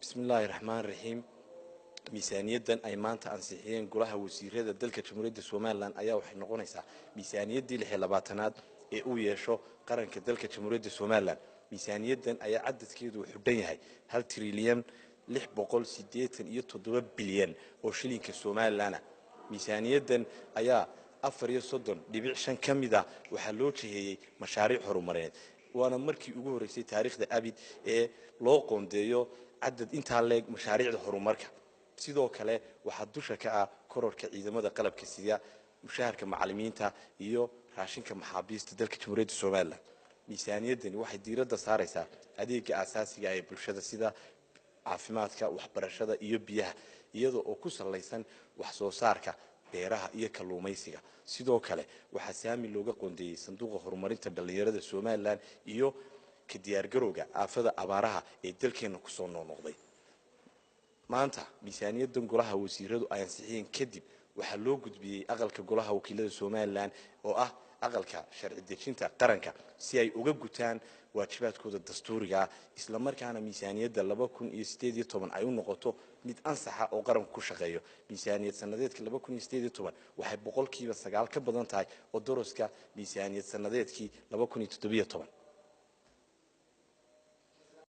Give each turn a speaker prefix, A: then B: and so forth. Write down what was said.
A: Bismillaahi raxmaan raxiim. Miisaaniyaddan ay maanta ansixiyeen golaha wasiirada dalka Jamhuuriyadda Somalilan ayaa waxay noqonaysaa miisaaniyaddii 26aad ee uu yeesho qaranka dalka Jamhuuriyadda Somalilan. Miisaaniyaddan ayaa cadadkeedu wuxuu dhan yahay 1 trilyan 687 bilyan oo shilinka Somalilan. Miisaaniyaddan ayaa 34.5 ka mid ah waxaa loo jiheeyey mashaariic horumarineed, waana markii ugu horreysay taariikhda abid ee loo qoondeeyo cadad intaa leeg mashaariicda horumarka. Sidoo kale waxaa dusha ka ah kororka ciidamada qalabka sida, mushaharka macalimiinta iyo raashinka maxaabiista dalka Jamhuuriyadda Somalilan. Miisaaniyaddani waxay diiradda saaraysaa adeega aasaasiga ee bulshada, sida caafimaadka, waxbarashada iyo biyaha, iyada oo ku salaysan wax soo saarka beeraha iyo kalluumaysiga. Sidoo kale waxaa saami looga qoondeeyey sanduuqa horumarinta dhallinyarada Somalilan iyo ka diyaargarowga aafada abaaraha ee dalkeenna kusoo noqnoqday. Maanta miisaaniyaddan golaha wasiiradu ay ansixiyeen kadib waxaa loo gudbiyey aqalka golaha wakiilada Somalilan, oo ah aqalka sharci dejinta qaranka, si ay uga gutaan waajibaadkooda dastuurigaa, islamarkaana miisaaniyadda 2018 ay u noqoto mid ansaxa oo qaranku ku shaqeeyo. Miisaaniyad sanadeedka 2018 waxay 9% ka badan tahay oo doroska miisaaniyad sanadeedkii 2017.